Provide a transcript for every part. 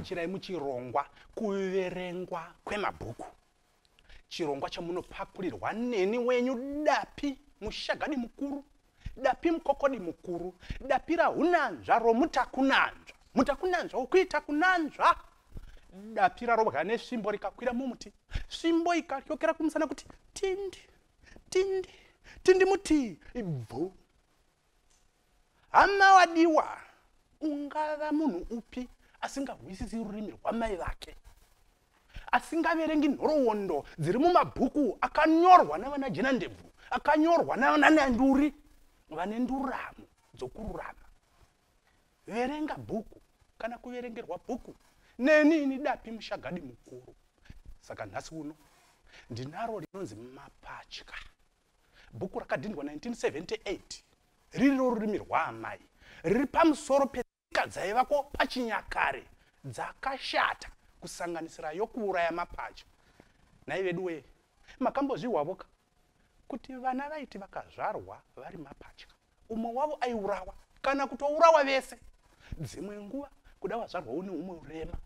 Ndinokugamuchirai muchirongwa Kuverengwa Kwemabhuku, chirongwa chamunopakurirwa neni wenyu Dapi Mushagadi mukuru, Dapi Mukokodi mukuru, Dapi rahunanzva romutakunanzva, mutakunanzva wokuita kunanzva. Dapi rarobwa nesvimbo rikakwira mumuti, svimbo ikatyokera kumusana kuti tindi tindi tindi muti ibvu. Hama wadiwa, ungava munhu upi asingahwisisi rurimi rwamai vake, asingaverengi nhoroondo dziri mumabhuku akanyorwa navana Jenandebvu, akanyorwa navana Nyanduri vane nduramo dzokururama? Verenga bhuku kana kuverengerwa bhuku neni ini Dapi Mushagadi mukuru. Saka nhasi uno ndinaro rinonzi Mapatya, bhuku rakadhindwa 1978, riri rorurimi rwaamai, riri pamusoro petsika dzaivako pachinyakare dzakashata, kusanganisira yokuuraya mapatya. Nhai vedu wee, makambozvihwavoka kuti vana vaiti vakazvarwa vari mapatya, umwe wavo aiurawa kana kutourawa vese? Dzimwe nguva kuda wazvarwa une umwe urema,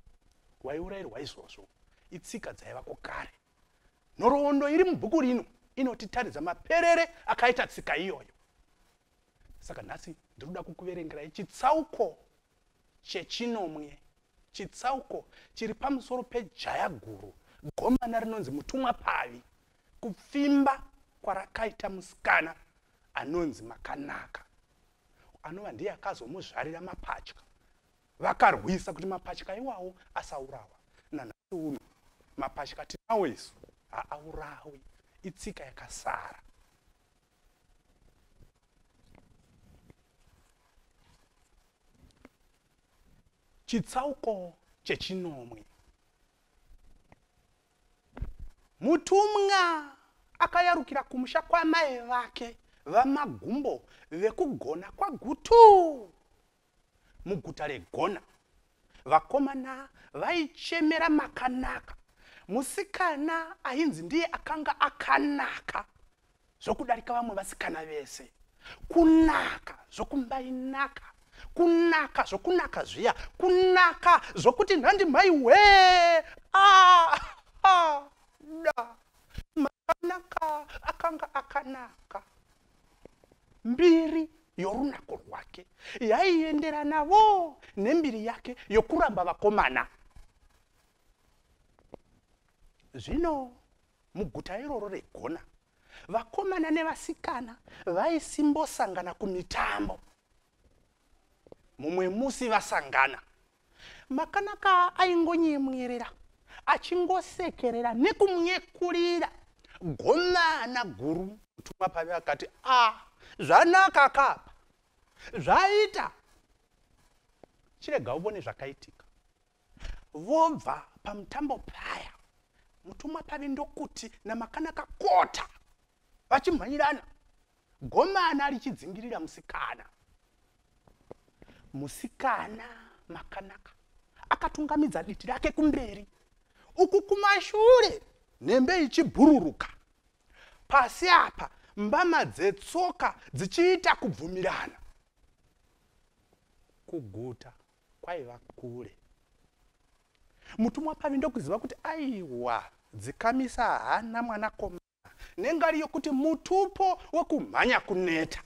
waiurayirwa izvozvo. Itsika dzaivako kare. Nhoroondo iri mubhuku rino inotitaridza maperere akaita tsika iyoyo. Saka nhasi ndinoda kukuverengerai chitsauko chechinomwe, chitsauko chiri pamusoro pejaya guru, gomana rinonzi Mutumwa Pavi, kupfimba kwarakaita musikana anonzi Makanaka, anova ndiye akazomuzvarira mapatya. Vakarwisa kuti mapatya iwawo asaurawa. Nanhasi uno mapatya tinawo isu, haaurawi, itsika yakasara. Chitsauko chechinomwe. Mutumwa akayarukira kumusha kwamai vake vaMagumbo vekugona kwaGutu, muguta reGona. Vakomana vaichemera Makanaka, musikana ainzi ndiye akanga akanaka zvokudarika vamwe vasikana vese, kunaka zvokumbainaka, kunaka zvokunaka zviya, kunaka zvokuti nhandi mhai wee ah, ah, da Makanaka akanga akanaka. Mbiri yorunako rwake yaienderanavo nembiri yake yokuramba vakomana. Zvino muguta iroro reGona, vakomana nevasikana vaisimbosangana kumitambo. Mumwe musi vasangana, Makanaka aingonyemwerera achingosekerera nekumwekurira gomana guru Mutumwa Pavi akati, a zvanaka kapa, zvaita, chirega uvone zvakaitika. Vobva pamutambo paya, Mutumwa Pavi ndokuti naMakanaka kota, vachimhanyirana, gomana richidzingirira musikana. Musikana Makanaka akatungamidza diti rake kumberi, uku kumashure nhembe ichibhururuka pasi apa, mbama dzetsoka dzichiita kubvumirana. Kuguta kwaiva kure. Mutumwa Pavi ndokuziva kuti aiwa, dzikamisa hana mwanakomana, nengari yokuti mutupo wekumhanya kuneta.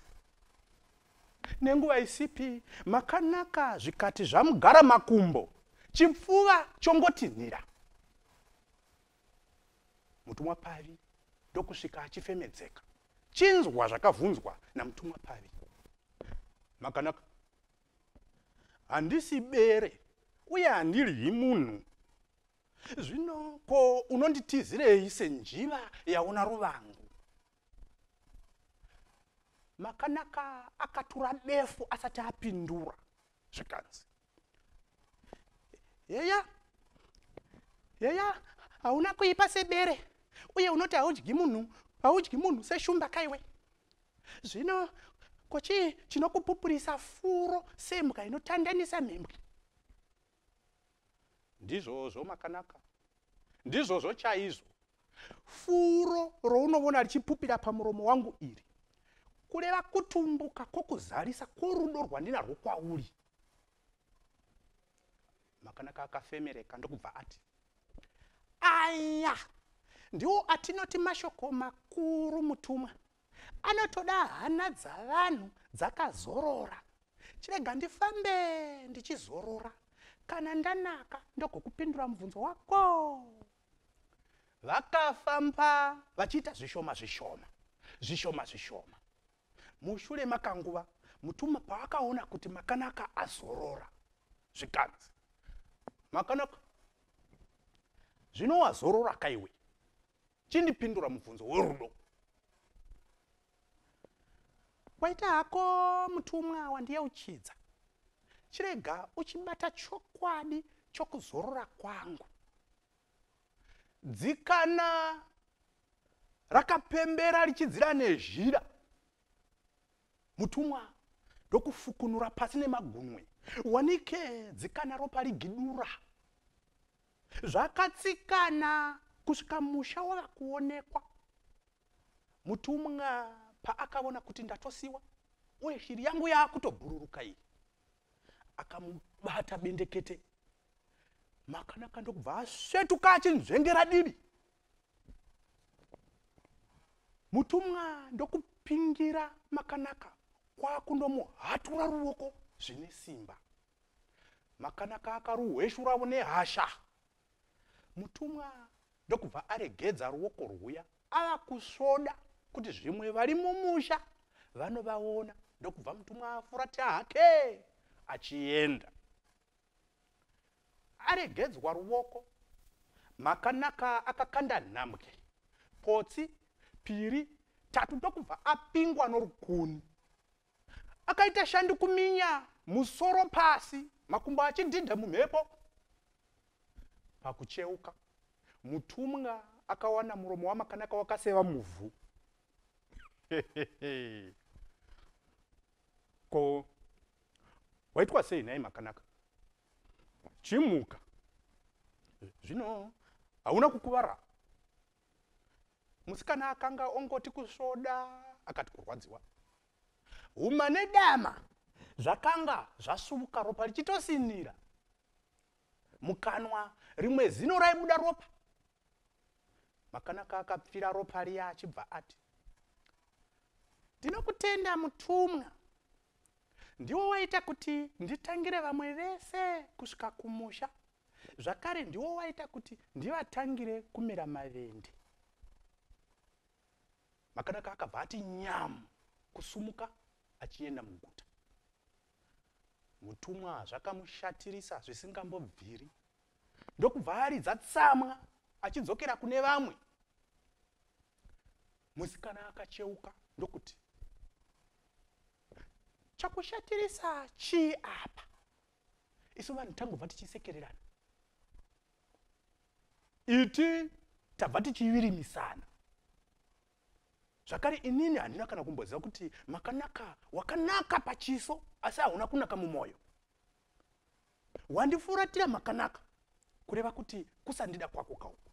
Nenguva isipi Makanaka zvikati zvamugara makumbo, chipfuva chongotinhira. Mutumwa Pavi ndokusvika achifemedzeka. Chinzwa zvakavhunzwa naMutumwa Pavi: Makanaka, handisi bere uye handiryi munhu. Zvino ko unonditizirei senjiva yaona ruvangu? Makanaka akatura befu asati apindura, zvikanzi, Heya heya, hauna kuipa sebere, uye unoti haudyi munhu, haudyi munhu seshumba kaiwe. Zvino ko chii chinokupupurisa furo sembwa inotandanisa mhembwe? Ndizvozvo Makanaka, ndizvozvo chaizvo. Furo rounovona richipupira pamuromo wangu iri kureva kutumbuka kwokuzarisa kworudo rwandinarwo kwauri. Makanaka. Makanaka akafemereka ndokubva ati, aya ndiwo atinoti mashoko makuru mutumwa. Anotoda hana dzavanhu dzakazorora. Chirega ndifambe ndichizorora. Kana ndanaka ndogokupindura mubvunzo wako. Vakafamba vachiita zvishoma zvishoma, zvishoma zvishoma. Mushure makanguva mutumwa paakaona kuti Makanaka azorora, zvikanzi, Makanaka, zvino wazorora kaiwe, chindipindura mubvunzo werudo. Waita hako mutumwa wandiyeuchidza, chirega uchibata chokwadi chokuzorora kwangu. Dzikana rakapembera richidzira nezhira. Mutumwa ndokufukunura pasi nemagunwe, wanike dzikana ropa rigidura. Zvakatsikana kusvika musha wava kuonekwa. Mutumwa paakaona kuti ndatosiwa uye shiri yangu yaakutobhururuka iyi, akamubata bendekete. Makanaka ndokubva asvetuka achinzvengera divi. Mutumwa ndokupingira Makanaka kwakundomuhatura ruoko zvine simba. Makanaka akaruhweshuravo nehasha. Mutumwa ndokubva aregedza ruoko rwuya ava kusvoda kuti zvimwe vari mumusha vanovaona, ndokubva mutumwa afurata hake achienda. Aregedzwa ruoko, Makanaka akakanda nhambwe potsi piri tatu ndokubva apingwa norukuni. Akaita shandu kuminya musoro pasi, makumbo achidhidha mumhepo. Pakucheuka, mutumwa akawana muromo waMakanaka wakaseva muvhu. Ko waitwa sei nhai Makanaka? Chimuka. Zvino hauna kukuvara. Musikana akanga ongoti kusvoda akati kurwadziwa. Huma nedama zvakanga zvasuvuka ropa richitosinira. Mukanwa rimwe zino raibuda ropa. Makanaka akapfira ropa riya achibva ati, ndinokutenda mutumwa, ndiwo waita kuti nditangire vamwe vese kusvika kumusha, zvakare ndiwo waita kuti ndivatangire kumera mavende. Makanaka akabva ati nyamu kusumuka achienda muguta. Mutumwa zvakamushatirisa zvisingambobviri, ndokubva aridza tsamwa achidzokera kune vamwe. Musikana akacheuka ndokuti, chakushatirisa chii apa? Isu vanhu tangobva tichisekererana, iti tabva tichivirimisana. Zvakare inini handina kana kumboziva kuti Makanaka wakanaka pachiso asi hauna kunaka mumwoyo. Wandifuratira Makanaka, kureva kuti kusandida kwako kauku.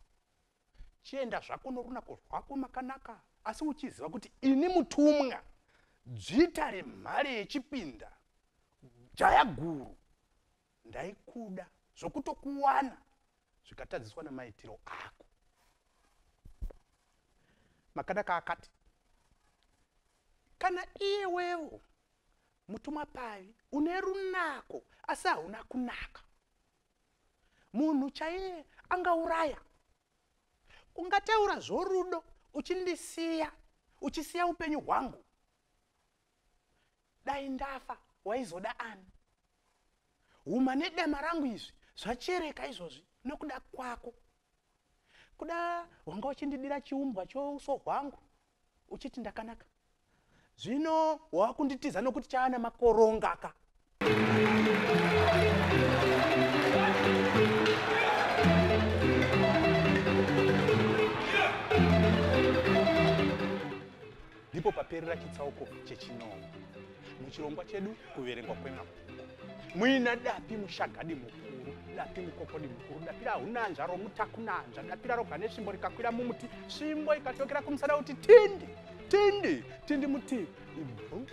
Chienda zvako norunako rwako Makanaka, asi uchiziva kuti ini mutumwa dzvita remhare yechipinda jaya guru ndaikuda zvokutokuwana zvikatadziswa namaitiro ako. Makanaka akati, kana iyewewo mutumwa pavi une runako asi hauna kunaka, munhu chaiye angauraya. Ungataura zvorudo uchindisiya, uchisiya upenyu hwangu. Dai ndafa waizoda ani? Huma nedama rangu izvi zvachereka izvozvi nokuda kwako. Kuda wanga uchindidira chiumbwa chouso hwangu uchiti ndakanaka, zvino wakunditiza nokuti chaana makoronga ka. Ndipo paperera chitsauko chechinomwe muchirongwa chedu kuverengwa kwemabhuku. Muina dapi mushagadi mukuru, dapi mukokodi mukuru, dapi rahunanzva romutakunanzva, dapi raroga nesvimbo rikakwira mumuti, svimbo ikatokera kumusana kuti tindi tindi tindi muti ibvu.